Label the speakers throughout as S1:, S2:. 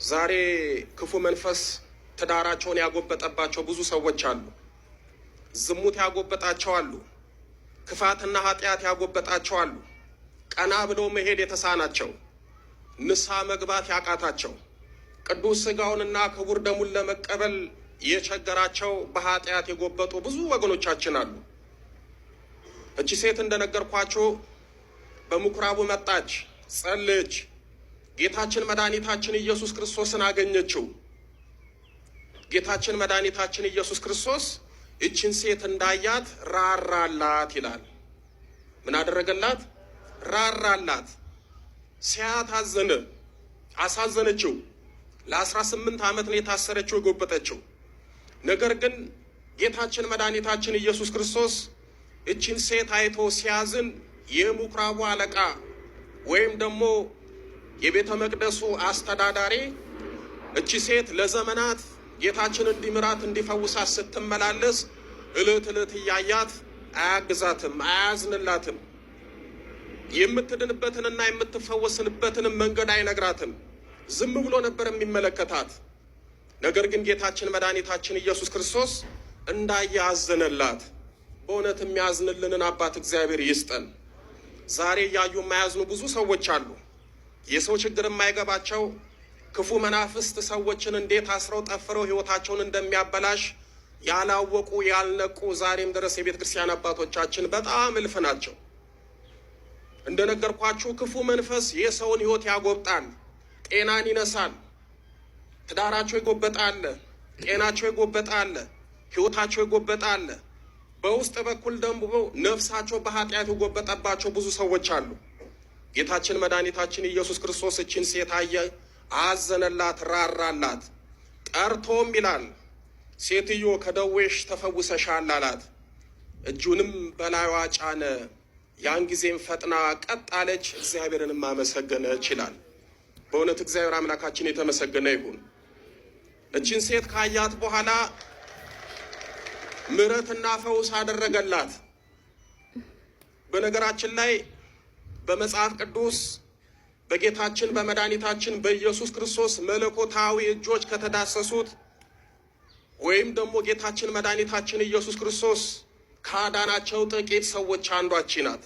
S1: ዛሬ ክፉ መንፈስ ትዳራቸውን ያጎበጠባቸው ብዙ ሰዎች አሉ። ዝሙት ያጎበጣቸው አሉ። ክፋትና ኃጢአት ያጎበጣቸው አሉ። ቀና ብለው መሄድ የተሳናቸው፣ ንስሐ መግባት ያቃታቸው፣ ቅዱስ ሥጋውንና ክቡር ደሙን ለመቀበል የቸገራቸው በኃጢአት የጎበጡ ብዙ ወገኖቻችን አሉ። እቺ ሴት እንደነገርኳችሁ በምኩራቡ መጣች፣ ጸለየች። ጌታችን መድኃኒታችን ኢየሱስ ክርስቶስን አገኘችው። ጌታችን መድኃኒታችን ኢየሱስ ክርስቶስ እችን ሴት እንዳያት ራራላት ይላል። ምን አደረገላት? ራራላት። ሲያት አዘነ፣ አሳዘነችው። ለ18 ዓመት ነው የታሰረችው የጎበጠችው። ነገር ግን ጌታችን መድኃኒታችን ኢየሱስ ክርስቶስ እችን ሴት አይቶ ሲያዝን የምኩራቡ አለቃ ወይም ደግሞ የቤተ መቅደሱ አስተዳዳሪ እቺ ሴት ለዘመናት ጌታችን እንዲምራት እንዲፈውሳት ስትመላለስ እለት እለት እያያት አያግዛትም፣ አያዝንላትም። የምትድንበትንና የምትፈወስንበትንም መንገድ አይነግራትም። ዝም ብሎ ነበር የሚመለከታት። ነገር ግን ጌታችን መድኃኒታችን ኢየሱስ ክርስቶስ እንዳየ አዘነላት። በእውነት የሚያዝንልንን አባት እግዚአብሔር ይስጠን። ዛሬ እያዩ የማያዝኑ ብዙ ሰዎች አሉ። የሰው ችግር የማይገባቸው፣ ክፉ መናፍስት ሰዎችን እንዴት አስረው ጠፍረው ሕይወታቸውን እንደሚያበላሽ ያላወቁ ያልነቁ ዛሬም ድረስ የቤተ ክርስቲያን አባቶቻችን በጣም እልፍ ናቸው። እንደነገርኳችሁ ክፉ መንፈስ የሰውን ሕይወት ያጎብጣል፣ ጤናን ይነሳል። ትዳራቸው የጎበጠ አለ፣ ጤናቸው የጎበጠ አለ፣ ሕይወታቸው የጎበጠ አለ። በውስጥ በኩል ደግሞ ነፍሳቸው በኃጢአት የጎበጠባቸው ብዙ ሰዎች አሉ። ጌታችን መድኃኒታችን ኢየሱስ ክርስቶስ እችን ሴት አየ፣ አዘነላት፣ ራራላት። ጠርቶም ይላል ሴትዮ ከደዌሽ ተፈውሰሻል አላት። እጁንም በላዩዋ ጫነ። ያን ጊዜም ፈጥና ቀጥ አለች፣ እግዚአብሔርንም አመሰገነች ይላል። በእውነት እግዚአብሔር አምላካችን የተመሰገነ ይሁን። እችን ሴት ካያት በኋላ ምሕረትና ፈውስ አደረገላት። በነገራችን ላይ በመጽሐፍ ቅዱስ በጌታችን በመድኃኒታችን በኢየሱስ ክርስቶስ መለኮታዊ እጆች ከተዳሰሱት ወይም ደግሞ ጌታችን መድኃኒታችን ኢየሱስ ክርስቶስ ካዳናቸው ጥቂት ሰዎች አንዷቺ ናት።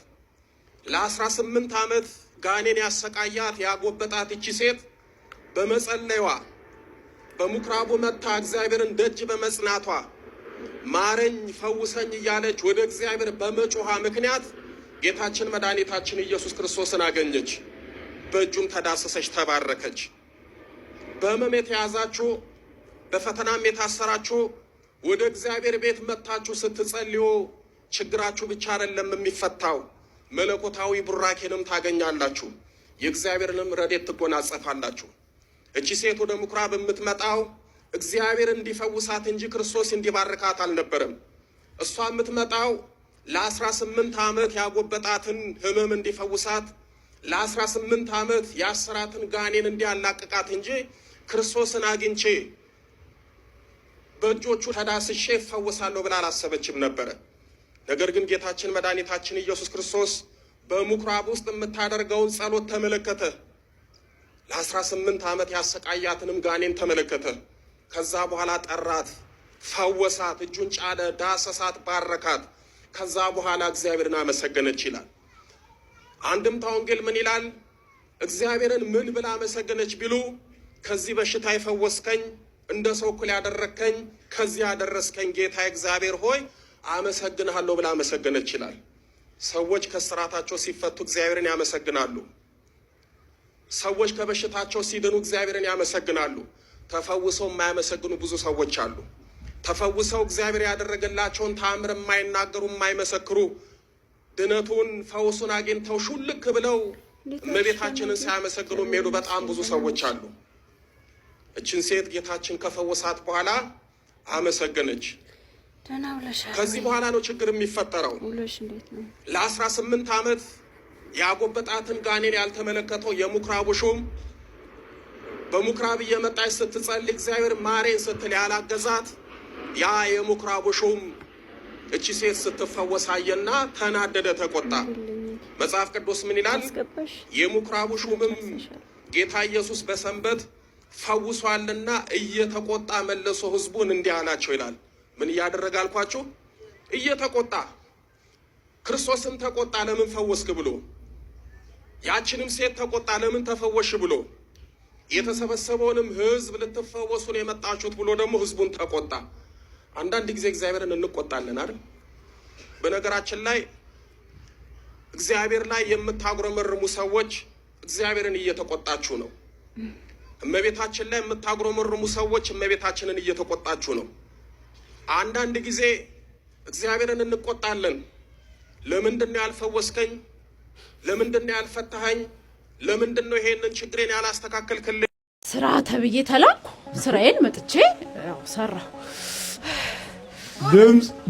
S1: ለ18 ዓመት ጋኔን ያሰቃያት ያጎበጣት እቺ ሴት በመጸለይዋ በምኩራቡ መጥታ እግዚአብሔርን ደጅ በመጽናቷ ማረኝ ፈውሰኝ እያለች ወደ እግዚአብሔር በመጮኋ ምክንያት ጌታችን መድኃኒታችን ኢየሱስ ክርስቶስን አገኘች። በእጁም ተዳሰሰች፣ ተባረከች። በሕመም የተያዛችሁ በፈተናም የታሰራችሁ ወደ እግዚአብሔር ቤት መጥታችሁ ስትጸልዩ ችግራችሁ ብቻ አይደለም የሚፈታው፣ መለኮታዊ ቡራኬንም ታገኛላችሁ፣ የእግዚአብሔርንም ረድኤት ትጎናጸፋላችሁ። እቺ ሴት ወደ ምኩራብ የምትመጣው እግዚአብሔር እንዲፈውሳት እንጂ ክርስቶስ እንዲባርካት አልነበረም። እሷ የምትመጣው ለ18 ዓመት ያጎበጣትን ሕመም እንዲፈውሳት፣ ለ18 ዓመት ያሰራትን ጋኔን እንዲያላቅቃት እንጂ ክርስቶስን አግኝቼ በእጆቹ ተዳስሼ እፈወሳለሁ ብላ አላሰበችም ነበረ። ነገር ግን ጌታችን መድኃኒታችን ኢየሱስ ክርስቶስ በምኩራብ ውስጥ የምታደርገውን ጸሎት ተመለከተ። ለ18 ዓመት ያሰቃያትንም ጋኔን ተመለከተ። ከዛ በኋላ ጠራት፣ ፈወሳት፣ እጁን ጫነ፣ ዳሰሳት፣ ባረካት። ከዛ በኋላ እግዚአብሔርን አመሰገነች ይላል። አንድምታ ወንጌል ምን ይላል? እግዚአብሔርን ምን ብላ አመሰገነች ቢሉ ከዚህ በሽታ የፈወስከኝ፣ እንደ ሰው እኩል ያደረግከኝ፣ ከዚህ ያደረስከኝ ጌታ እግዚአብሔር ሆይ አመሰግንሃለሁ ብላ አመሰገነች ይላል። ሰዎች ከስራታቸው ሲፈቱ እግዚአብሔርን ያመሰግናሉ። ሰዎች ከበሽታቸው ሲድኑ እግዚአብሔርን ያመሰግናሉ። ተፈውሰው የማያመሰግኑ ብዙ ሰዎች አሉ። ተፈውሰው እግዚአብሔር ያደረገላቸውን ተአምር የማይናገሩ፣ የማይመሰክሩ፣ ድነቱን ፈውሱን አግኝተው ሹልክ ብለው እመቤታችንን ሳያመሰግኑ የሚሄዱ በጣም ብዙ ሰዎች አሉ። እችን ሴት ጌታችን ከፈወሳት በኋላ አመሰገነች። ከዚህ በኋላ ነው ችግር የሚፈጠረው። ለ18 ዓመት ያጎበጣትን ጋኔን ያልተመለከተው የምኩራቡ ሹም በምኩራብ እየመጣች ስትጸልይ እግዚአብሔር ማሬን ስትል ያላገዛት ያ የምኩራቡ ሹም እቺ ሴት ስትፈወስ አየና ተናደደ፣ ተቆጣ። መጽሐፍ ቅዱስ ምን ይላል? የምኩራቡ ሹምም ጌታ ኢየሱስ በሰንበት ፈውሷልና እየተቆጣ መልሶ ሕዝቡን እንዲህ አላቸው ይላል። ምን እያደረገ አልኳችሁ? እየተቆጣ። ክርስቶስም ተቆጣ፣ ለምን ፈወስክ ብሎ። ያችንም ሴት ተቆጣ፣ ለምን ተፈወሽ ብሎ። የተሰበሰበውንም ሕዝብ ልትፈወሱ ነው የመጣችሁት ብሎ ደግሞ ሕዝቡን ተቆጣ። አንዳንድ ጊዜ እግዚአብሔርን እንቆጣለን አይደል? በነገራችን ላይ እግዚአብሔር ላይ የምታጉረመርሙ ሰዎች እግዚአብሔርን እየተቆጣችሁ ነው። እመቤታችን ላይ የምታጉረመርሙ ሰዎች እመቤታችንን እየተቆጣችሁ ነው። አንዳንድ ጊዜ እግዚአብሔርን እንቆጣለን። ለምንድን ነው ያልፈወስከኝ? ለምንድን ነው ያልፈታኸኝ? ለምንድን ነው ይሄንን ችግሬን ያላስተካከልክልኝ?
S2: ስራ ተብዬ ተላኩ። ስራዬን መጥቼ ያው ሰራሁ።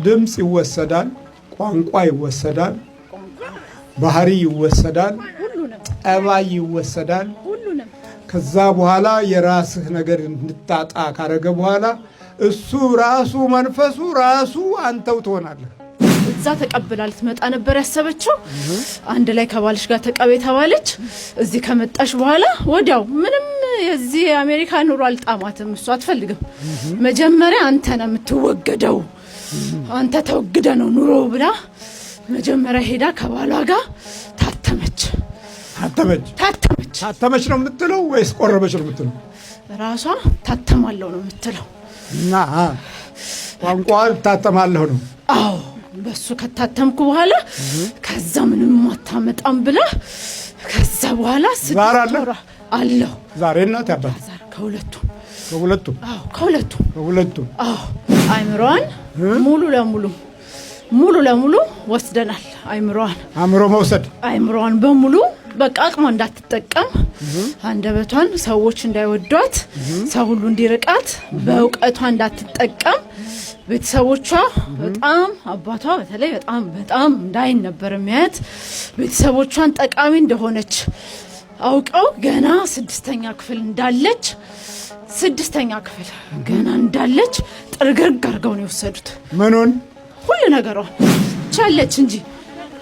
S3: ድምፅ ይወሰዳል፣ ቋንቋ ይወሰዳል፣ ባህሪ ይወሰዳል፣ ጠባይ ይወሰዳል። ከዛ በኋላ የራስህ ነገር እንድታጣ ካረገ በኋላ እሱ ራሱ መንፈሱ ራሱ አንተው ትሆናለህ።
S2: እዛ ተቀብላ ልትመጣ ነበር ያሰበችው። አንድ ላይ ከባልሽ ጋር ተቀበይ ተባለች። እዚህ ከመጣሽ በኋላ ወዲያው ምንም የዚህ የአሜሪካ ኑሮ አልጣማትም። እሱ አትፈልግም። መጀመሪያ አንተ ነው የምትወገደው፣ አንተ ተወግደ ነው ኑሮ ብላ መጀመሪያ ሄዳ ከባሏ ጋር ታተመች።
S3: ታተመች።
S2: ታተመች።
S3: ታተመች ነው የምትለው ወይስ ቆረበች ነው የምትለው?
S2: ራሷ ታተማለሁ ነው የምትለው።
S3: እና ቋንቋ ታተማለሁ ነው።
S2: አዎ፣ በሱ ከታተምኩ በኋላ ከዛ ምንም አታመጣም ብላ ከዛ በኋላ
S3: ዛር አለ?
S2: አለሁ።
S3: ዛሬ እናት ያባት
S2: ዛር ከሁለቱም።
S3: ከሁለቱም።
S2: አዎ፣ ከሁለቱም።
S3: ከሁለቱም።
S2: አዎ፣ አይምሮዋን ሙሉ ለሙሉ ወስደናል። አይምሮዋን
S3: አእምሮ መውሰድ።
S2: አይምሮዋን በሙሉ በቃ አቅሟ እንዳትጠቀም፣ አንደበቷን ሰዎች እንዳይወዷት፣ ሰው ሁሉ እንዲርቃት፣ በእውቀቷ እንዳትጠቀም፣ ቤተሰቦቿ በጣም አባቷ በተለይ በጣም በጣም እንዳይን ነበር የሚያያት። ቤተሰቦቿን ጠቃሚ እንደሆነች አውቀው ገና 6ኛ ክፍል እንዳለች፣ 6ኛ ክፍል ገና እንዳለች ጥርግርግ አድርገው ነው የወሰዱት።
S3: ምኑን?
S2: ሁሉ ነገሯን ቻለች እንጂ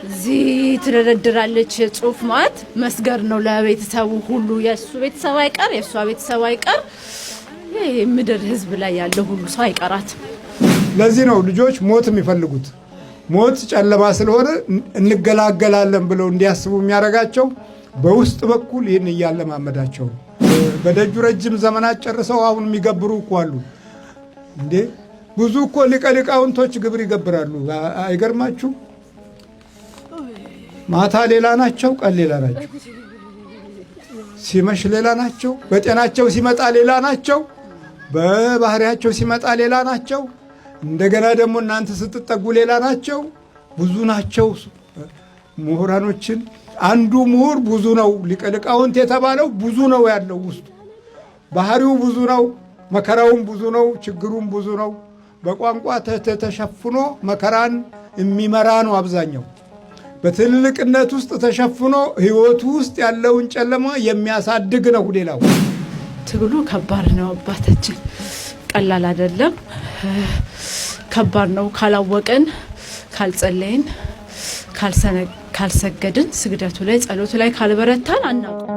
S2: እዚህ ትደረድራለች። የጽሁፍ ማለት መስገር ነው ለቤተሰቡ ሁሉ። የእሱ ቤተሰብ አይቀር፣ የእሷ ቤተሰብ አይቀር፣ ይሄ ምድር ህዝብ ላይ ያለው ሁሉ ሰው አይቀራትም።
S3: ለዚህ ነው ልጆች ሞት የሚፈልጉት። ሞት ጨለማ ስለሆነ እንገላገላለን ብለው እንዲያስቡ የሚያደርጋቸው በውስጥ በኩል ይህን እያለማመዳቸው ነው። በደጁ ረጅም ዘመናት ጨርሰው አሁን የሚገብሩ እኮ አሉ እንዴ! ብዙ እኮ ሊቀ ሊቃውንቶች ግብር ይገብራሉ። አይገርማችሁ? ማታ ሌላ ናቸው፣ ቀን ሌላ ናቸው። ሲመሽ ሌላ ናቸው። በጤናቸው ሲመጣ ሌላ ናቸው። በባህሪያቸው ሲመጣ ሌላ ናቸው። እንደገና ደግሞ እናንተ ስትጠጉ ሌላ ናቸው። ብዙ ናቸው ምሁራኖችን። አንዱ ምሁር ብዙ ነው። ሊቀ ሊቃውንት የተባለው ብዙ ነው ያለው ውስጡ። ባህሪው ብዙ ነው፣ መከራውም ብዙ ነው፣ ችግሩም ብዙ ነው። በቋንቋ ተሸፍኖ መከራን የሚመራ ነው አብዛኛው። በትልቅነት ውስጥ ተሸፍኖ ሕይወቱ ውስጥ ያለውን ጨለማ የሚያሳድግ ነው ሌላው።
S2: ትግሉ ከባድ ነው አባታችን፣ ቀላል አይደለም። ከባድ ነው። ካላወቅን፣ ካልጸለይን፣ ካልሰገድን፣ ስግደቱ ላይ ጸሎቱ ላይ ካልበረታን አናውቅም።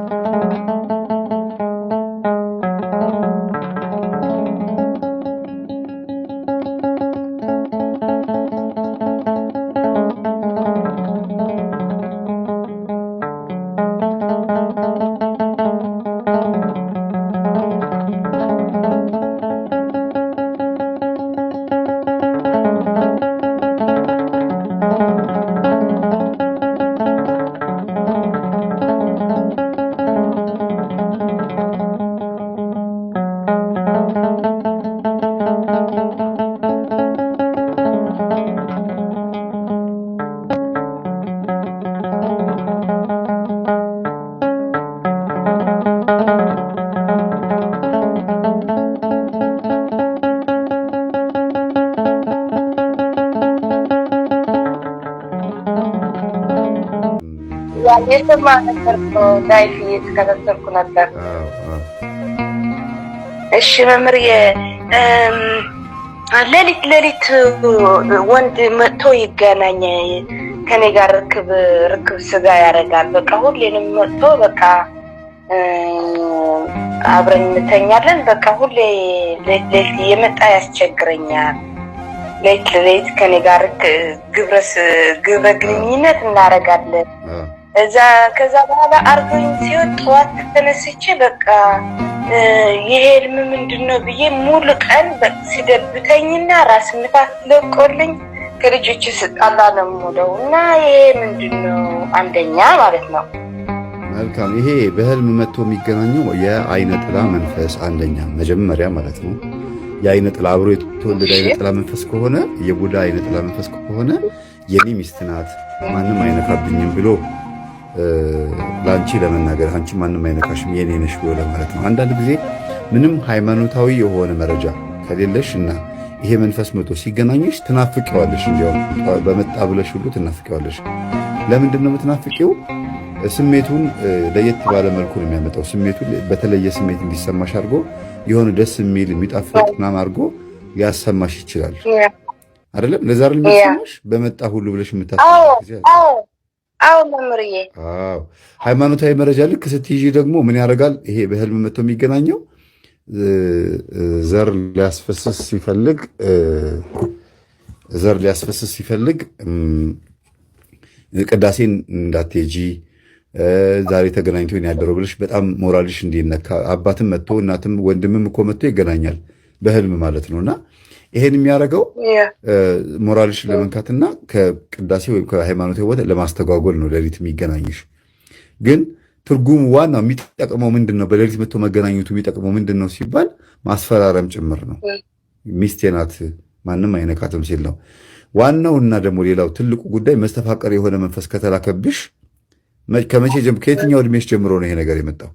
S4: የሰማ ነበር፣ live እየተከታተልኩ ነበር። እሺ መምህር፣ ሌሊት ሌሊት ወንድ መጥቶ ይገናኝ ከኔ ጋር ርክብ ስጋ ያደርጋል። በቃ ሁሌንም መጥቶ በቃ አብረን እንተኛለን። በቃ ሁሌ ሌት ሌት እየመጣ ያስቸግረኛል። ሌት ሌት ከኔ ጋር ግብረ ግንኙነት እናደርጋለን። እዛ ከዛ በኋላ አርጎኝ ሲሆን ጠዋት ተነስቼ በቃ ይሄ ህልም ምንድን ነው ብዬ ሙሉ ቀን ሲደብተኝና ራስ ምታት ለቆልኝ ከልጆች ስጣላ ነው የምውለው። እና ይሄ ምንድን ነው አንደኛ ማለት ነው።
S5: መልካም። ይሄ በህልም መጥቶ የሚገናኘው የአይነ ጥላ መንፈስ አንደኛ መጀመሪያ ማለት ነው። የአይነ ጥላ አብሮ የተወለደ አይነ ጥላ መንፈስ ከሆነ፣ የቡዳ አይነ ጥላ መንፈስ ከሆነ የኔ ሚስት ናት ማንም አይነካብኝም ብሎ ለአንቺ ለመናገር፣ አንቺ ማንም አይነካሽም የኔ ነሽ ብሎ ለማለት ነው። አንዳንድ ጊዜ ምንም ሃይማኖታዊ የሆነ መረጃ ከሌለሽ እና ይሄ መንፈስ መቶ ሲገናኝሽ ትናፍቂዋለሽ። እንዲያውም በመጣ ብለሽ ሁሉ ትናፍቂዋለሽ። ለምንድን ነው የምትናፍቂው? ስሜቱን ለየት ባለ መልኩ ነው የሚያመጣው። ስሜቱን በተለየ ስሜት እንዲሰማሽ አድርጎ የሆነ ደስ የሚል የሚጣፍጥ ምናምን አድርጎ ሊያሰማሽ ይችላል። አይደለም? ለዛ አይደል የሚያሰማሽ በመጣ ሁሉ ብለሽ የምታስቢው ጊዜ አለ።
S4: አዎ መምህርዬ።
S5: አዎ፣ ሃይማኖታዊ መረጃ ልክ ስትይዢ ደግሞ ምን ያደርጋል? ይሄ በህልም መጥቶ የሚገናኘው ዘር ሊያስፈስስ ሲፈልግ ዘር ሊያስፈስስ ሲፈልግ ቅዳሴን እንዳትሄጂ፣ ዛሬ ተገናኝቶ ያደረው ብለሽ በጣም ሞራልሽ እንዲነካ፣ አባትም መጥቶ እናትም ወንድምም እኮ መጥቶ ይገናኛል በህልም ማለት ነው። እና ይሄን የሚያደርገው ሞራልሽን ለመንካትና ከቅዳሴ ወይም ከሃይማኖታዊ ቦታ ለማስተጓጎል ነው ሌሊት የሚገናኝሽ። ግን ትርጉሙ ዋናው የሚጠቅመው ምንድን ነው? በሌሊት መጥቶ መገናኘቱ የሚጠቅመው ምንድን ነው ሲባል ማስፈራረም ጭምር ነው። ሚስቴ ናት ማንም አይነካትም ሲል ነው። ዋናውና ደግሞ ሌላው ትልቁ ጉዳይ መስተፋቀር የሆነ መንፈስ ከተላከብሽ ከመቼ ከየትኛው እድሜሽ ጀምሮ ነው ይሄ ነገር የመጣው?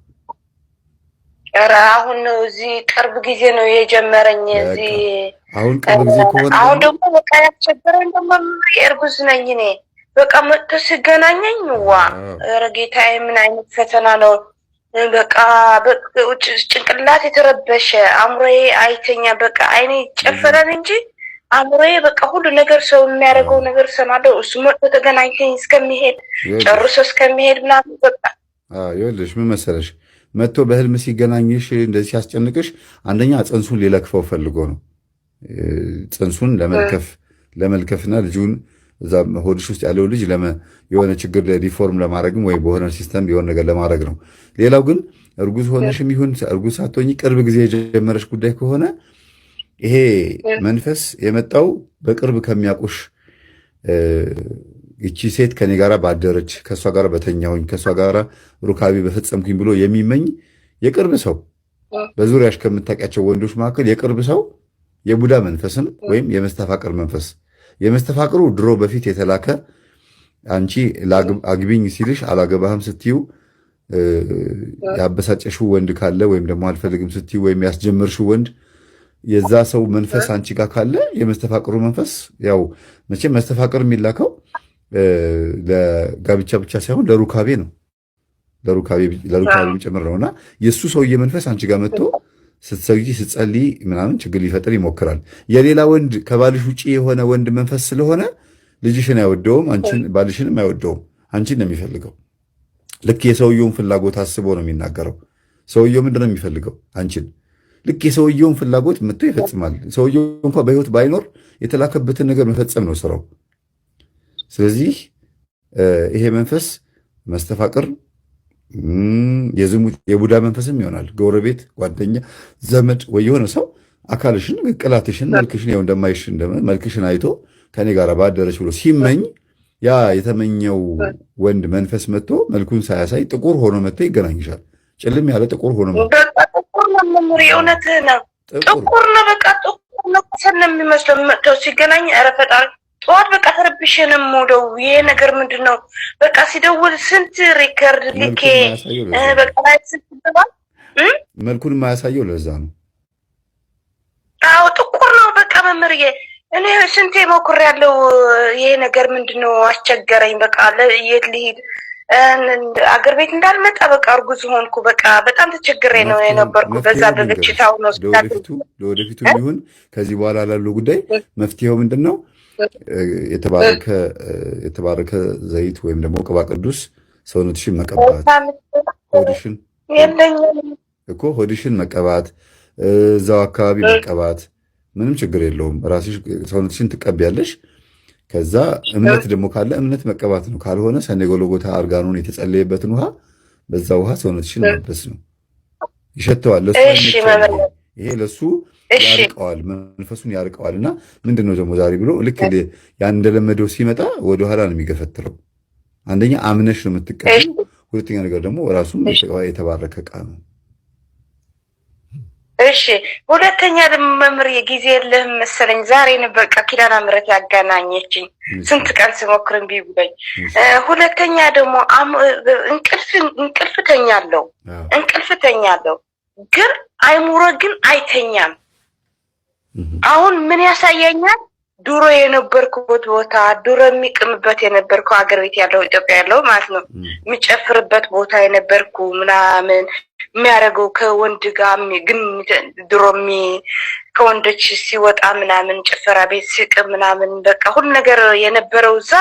S4: ኧረ አሁን ነው፣ እዚህ ቅርብ ጊዜ ነው የጀመረኝ። እዚህ
S5: አሁን ቅርብ ጊዜ ከሆነ
S4: አሁን ደግሞ በቃ ያስቸገረኝ ደግሞ እርጉዝ ነኝ እኔ። በቃ መጥቶ ሲገናኘኝ ዋ ኧረ ጌታዬ ምን አይነት ፈተና ነው። በቃ ጭንቅላት የተረበሸ፣ አእምሮዬ አይተኛ፣ በቃ አይኔ ይጨፈራል እንጂ አእምሮዬ በቃ ሁሉ ነገር ሰው የሚያደርገው ነገር እሰማለሁ። እሱ መጥቶ ተገናኝተኝ እስከሚሄድ ጨርሶ እስከሚሄድ ምናምን በቃ።
S5: ይኸውልሽ ምን መሰለሽ፣ መጥቶ በህልም ሲገናኝሽ እንደዚህ ሲያስጨንቅሽ አንደኛ ጽንሱን ሊለክፈው ፈልጎ ነው። ጽንሱን ለመልከፍና ልጁን እዛ ሆድሽ ውስጥ ያለው ልጅ የሆነ ችግር deform ለማድረግም ወይ በሆነ system የሆነ ነገር ለማድረግ ነው። ሌላው ግን እርጉዝ ሆነሽም ይሁን እርጉዝ ሳትሆኚ ቅርብ ጊዜ የጀመረሽ ጉዳይ ከሆነ ይሄ መንፈስ የመጣው በቅርብ ከሚያውቁሽ፣ ይቺ ሴት ከኔ ጋር ባደረች፣ ከእሷ ጋር በተኛሁኝ፣ ከእሷ ጋር ሩካቤ በፈጸምኩኝ ብሎ የሚመኝ የቅርብ ሰው፣ በዙሪያሽ ከምታውቂያቸው ወንዶች መካከል የቅርብ ሰው የቡዳ መንፈስም ወይም የመስተፋቅር መንፈስ፣ የመስተፋቅሩ ድሮ በፊት የተላከ፣ አንቺ አግቢኝ ሲልሽ አላገባህም ስትዩ ያበሳጨሽው ወንድ ካለ ወይም ደግሞ አልፈልግም ስትዩ ወይም ያስጀመርሽው ወንድ የዛ ሰው መንፈስ አንቺ ጋር ካለ የመስተፋቅሩ መንፈስ፣ ያው መቼም መስተፋቅር የሚላከው ለጋብቻ ብቻ ሳይሆን ለሩካቤ ነው፣ ለሩካቤ ጭምር ነው። እና የእሱ ሰውዬ መንፈስ አንቺ ጋር መጥቶ ስትሰግጂ ስትጸልይ ምናምን ችግር ሊፈጥር ይሞክራል። የሌላ ወንድ፣ ከባልሽ ውጭ የሆነ ወንድ መንፈስ ስለሆነ ልጅሽን አይወደውም፣ ባልሽንም አይወደውም። አንቺን ነው የሚፈልገው። ልክ የሰውየውን ፍላጎት አስቦ ነው የሚናገረው። ሰውየው ምንድን ነው የሚፈልገው? አንቺን። ልክ የሰውየውን ፍላጎት መጥቶ ይፈጽማል። ሰውየው እንኳ በህይወት ባይኖር የተላከበትን ነገር መፈጸም ነው ስራው። ስለዚህ ይሄ መንፈስ መስተፋቅር፣ የዝሙት፣ የቡዳ መንፈስም ይሆናል። ጎረቤት፣ ጓደኛ፣ ዘመድ ወይ የሆነ ሰው አካልሽን፣ ቅላትሽን፣ መልክሽን፣ ያው እንደማይሽ መልክሽን አይቶ ከኔ ጋር ባደረች ብሎ ሲመኝ ያ የተመኘው ወንድ መንፈስ መጥቶ መልኩን ሳያሳይ ጥቁር ሆኖ መጥቶ ይገናኝሻል። ጭልም ያለ ጥቁር ሆኖ።
S4: በቃ ጥቁር ነው መምህር፣ የእውነትህ ነው። ጥቁር ነው፣ በቃ ጥቁር ነው፣ ከሰል ነው የሚመስለው መጥቶ ሲገናኝ። ኧረ ፈጣሪ፣ ጠዋት በቃ ተረብሼ ነው የምውለው። ይሄ ነገር ምንድን ነው? በቃ ሲደውል ስንት record ልኬ በቃ ላይ ስትገባ
S5: መልኩን የማያሳየው ለዛ ነው።
S4: አዎ ጥቁር ነው በቃ መምህርዬ። እኔ ስንቴ ሞክሬያለሁ። ይሄ ነገር ምንድን ነው? አስቸገረኝ። በቃ የት ልሂድ? አገር ቤት እንዳልመጣ በቃ እርጉዝ ሆንኩ። በቃ በጣም ተቸግሬ ነው የነበርኩ። በዛ በበሽታው ነው።
S5: ለወደፊቱ ይሁን ከዚህ በኋላ ላለው ጉዳይ መፍትሄው ምንድን ነው? የተባረከ ዘይት ወይም ደግሞ ቅባ ቅዱስ ሰውነትሽን መቀባት፣ ሆድሽን
S4: የለኝም
S5: እኮ። ሆድሽን መቀባት፣ እዛው አካባቢ መቀባት ምንም ችግር የለውም። ራስሽ ሰውነትሽን ትቀቢያለሽ። ከዛ እምነት ደግሞ ካለ እምነት መቀባት ነው። ካልሆነ ሰኔ ጎልጎታ አርጋኖን የተጸለየበትን ውሃ በዛ ውሃ ሰውነትሽን ማበስ ነው። ይሸተዋል። ለሱ ይሄ ለሱ ያርቀዋል፣ መንፈሱን ያርቀዋል። እና ምንድን ነው ደግሞ ዛሬ ብሎ ልክ ያን እንደለመደው ሲመጣ ወደኋላ ነው የሚገፈትረው። አንደኛ አምነሽ ነው የምትቀበለው፣ ሁለተኛ ነገር ደግሞ ራሱም የተባረከ ዕቃ ነው።
S4: እሺ ሁለተኛ ደግሞ መምህር የጊዜ የለህም መሰለኝ። ዛሬ በቃ ኪዳነ ምሕረት ያገናኘችኝ፣ ስንት ቀን ስሞክር እምቢ ብሎኝ። ሁለተኛ ደግሞ እንቅልፍ እንቅልፍ ተኛለሁ እንቅልፍ ተኛለሁ፣ ግን አይምሮ ግን አይተኛም። አሁን ምን ያሳየኛል? ድሮ የነበርኩበት ቦታ፣ ድሮ የሚቅምበት የነበርኩ ሀገር ቤት ያለው፣ ኢትዮጵያ ያለው ማለት ነው፣ የሚጨፍርበት ቦታ የነበርኩ ምናምን የሚያደርገው ከወንድ ጋር ግን ድሮ ከወንዶች ሲወጣ ምናምን ጭፈራ ቤት ሲቅ ምናምን በቃ ሁሉ ነገር የነበረው እዛ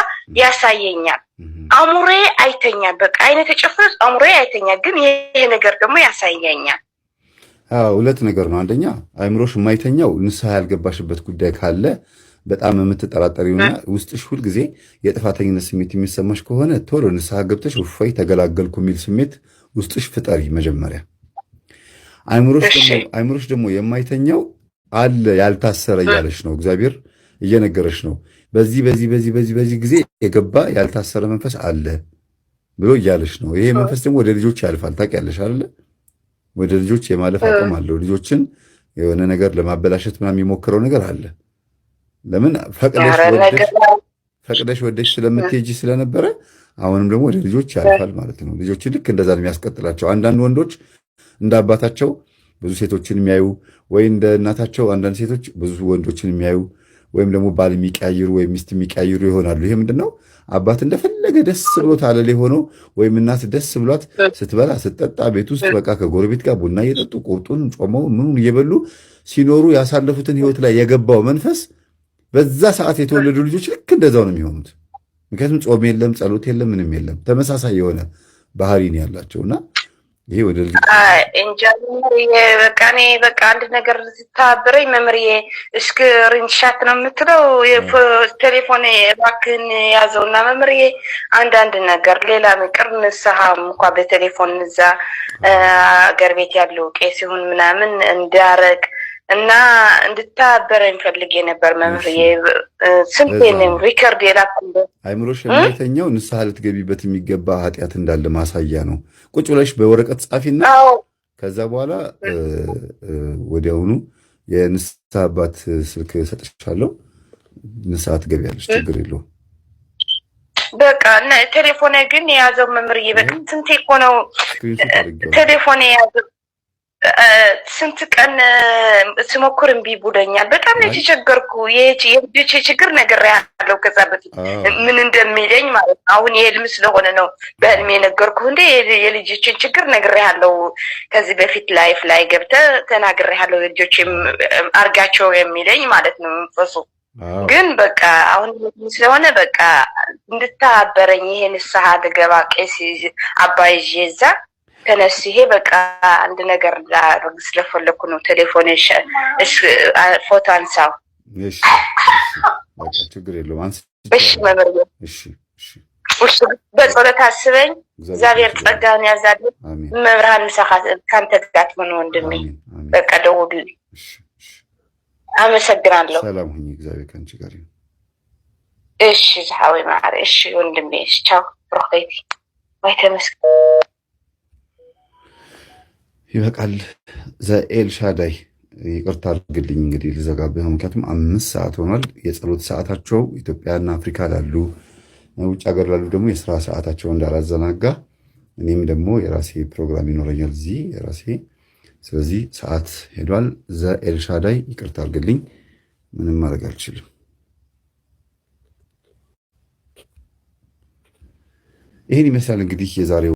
S4: ያሳየኛል። አእምሮዬ አይተኛል። በቃ አይነ ተጨፍኖ አእምሮዬ አይተኛል። ግን ይሄ ነገር ደግሞ ያሳየኛል።
S5: ሁለት ነገር ነው። አንደኛ አእምሮሽ የማይተኛው ንስሐ ያልገባሽበት ጉዳይ ካለ፣ በጣም የምትጠራጠሪውና ውስጥሽ ሁልጊዜ የጥፋተኝነት ስሜት የሚሰማሽ ከሆነ ቶሎ ንስሐ ገብተሽ እፎይ ተገላገልኩ የሚል ስሜት ውስጥሽ ፍጠሪ መጀመሪያ። አይምሮሽ ደግሞ የማይተኛው አለ ያልታሰረ እያለሽ ነው፣ እግዚአብሔር እየነገረሽ ነው። በዚህ በዚህ በዚህ በዚህ በዚህ ጊዜ የገባ ያልታሰረ መንፈስ አለ ብሎ እያለሽ ነው። ይሄ መንፈስ ደግሞ ወደ ልጆች ያልፋል። ታውቂያለሽ አይደለ? ወደ ልጆች የማለፍ አቅም አለው። ልጆችን የሆነ ነገር ለማበላሸት ምናምን የሚሞክረው ነገር አለ። ለምን ፈቅደሽ ወደሽ ስለምትሄጂ ስለነበረ አሁንም ደግሞ ወደ ልጆች ያልፋል ማለት ነው። ልጆችን ልክ እንደዛ ነው የሚያስቀጥላቸው። አንዳንድ ወንዶች እንደ አባታቸው ብዙ ሴቶችን የሚያዩ ወይ እንደ እናታቸው አንዳንድ ሴቶች ብዙ ወንዶችን የሚያዩ ወይም ደግሞ ባል የሚቀያይሩ ወይም ሚስት የሚቀያይሩ ይሆናሉ። ይሄ ምንድን ነው? አባት እንደፈለገ ደስ ብሎት አለሌ ሆኖ ወይም እናት ደስ ብሏት ስትበላ ስትጠጣ ቤት ውስጥ በቃ ከጎረቤት ጋር ቡና እየጠጡ ቁርጡን ጮመው ምኑን እየበሉ ሲኖሩ ያሳለፉትን ህይወት ላይ የገባው መንፈስ በዛ ሰዓት የተወለዱ ልጆች ልክ እንደዛው ነው የሚሆኑት። ምክንያቱም ጾም የለም፣ ጸሎት የለም፣ ምንም የለም። ተመሳሳይ የሆነ ባህሪ ነው ያላቸው እና ይሄ ወደ ልጅ
S4: እንጃ በቃ እኔ በቃ አንድ ነገር ስታብረኝ መምህርዬ screenshot ነው የምትለው፣ ቴሌፎን እባክህን ያዘው እና መምህርዬ አንዳንድ ነገር ሌላ ምቅር ንስሐ እንኳ በቴሌፎን እዛ አገር ቤት ያለው ቄስ ይሁን ምናምን እንዳረግ እና እንድታበረኝ ፈልጌ ነበር መምህርዬ። ስንቴንም record የላኩበት።
S5: አይምሮሽ የማይተኛው ንስሐ ልትገቢበት የሚገባ ኃጢአት እንዳለ ማሳያ ነው። ቁጭ ብለሽ በወረቀት ጻፊና ከዛ በኋላ ወዲያውኑ የንስሐ አባት ስልክ ሰጥሻለሁ። ንስሐ ትገቢያለሽ። ችግር የለውም።
S4: በቃ ቴሌፎን ግን የያዘው መምህርዬ፣ በቃ ስንቴ እኮ ነው ቴሌፎን የያዘው፣ ስንት ቀን ስሞክር እምቢ ብሎኛል። በጣም ነው የተቸገርኩ። የልጆቼ ችግር ነግሬሃለሁ ከዛ በፊት ምን እንደሚለኝ ማለት ነው። አሁን የህልም ስለሆነ ነው በህልም የነገርኩህ እንደ የልጆችን ችግር ነግሬሃለሁ። ከዚህ በፊት live ላይ ገብተህ ተናግሬሃለሁ። የልጆች አርጋቸው የሚለኝ ማለት ነው መንፈሱ። ግን በቃ አሁን ስለሆነ በቃ እንድታበረኝ ይሄ ንስሐ ልገባ ቄስ አባ ይዤ እዛ ተነስ፣ ይሄ በቃ አንድ ነገር ላደርግ ስለፈለኩ ነው። ቴሌፎን ፎቶ አንሳው።
S5: ችግር የለውም።
S4: እሺ መምህር፣ በጸሎት አስበኝ። እግዚአብሔር ጸጋውን ያዛልን። መብርሃን ምሳኻ ካንተ ጋር ትሁን ወንድሜ። በቃ ደውልልኝ። አመሰግናለሁ።
S5: ሰላም ሁኚ። እግዚአብሔር ከአንቺ ጋር ይሁን።
S4: እሺ ዝሓወይ ማዕረ። እሺ ወንድሜ። እሺ ቻው። ብሩኸይቲ ወይ ተመስገን።
S5: ይበቃል። ዘኤልሻዳይ ይቅርታ አድርግልኝ እንግዲህ ልዘጋብህ፣ ምክንያቱም 5 ሰዓት ሆኗል። የጸሎት ሰዓታቸው ኢትዮጵያና አፍሪካ ላሉ፣ ውጭ ሀገር ላሉ ደግሞ የስራ ሰዓታቸው እንዳላዘናጋ፣ እኔም ደግሞ የራሴ ፕሮግራም ይኖረኛል እዚህ የራሴ። ስለዚህ ሰዓት ሄዷል። ዘኤልሻዳይ ይቅርታ አድርግልኝ፣ ምንም ማድረግ አልችልም። ይህን ይመስላል እንግዲህ የዛሬው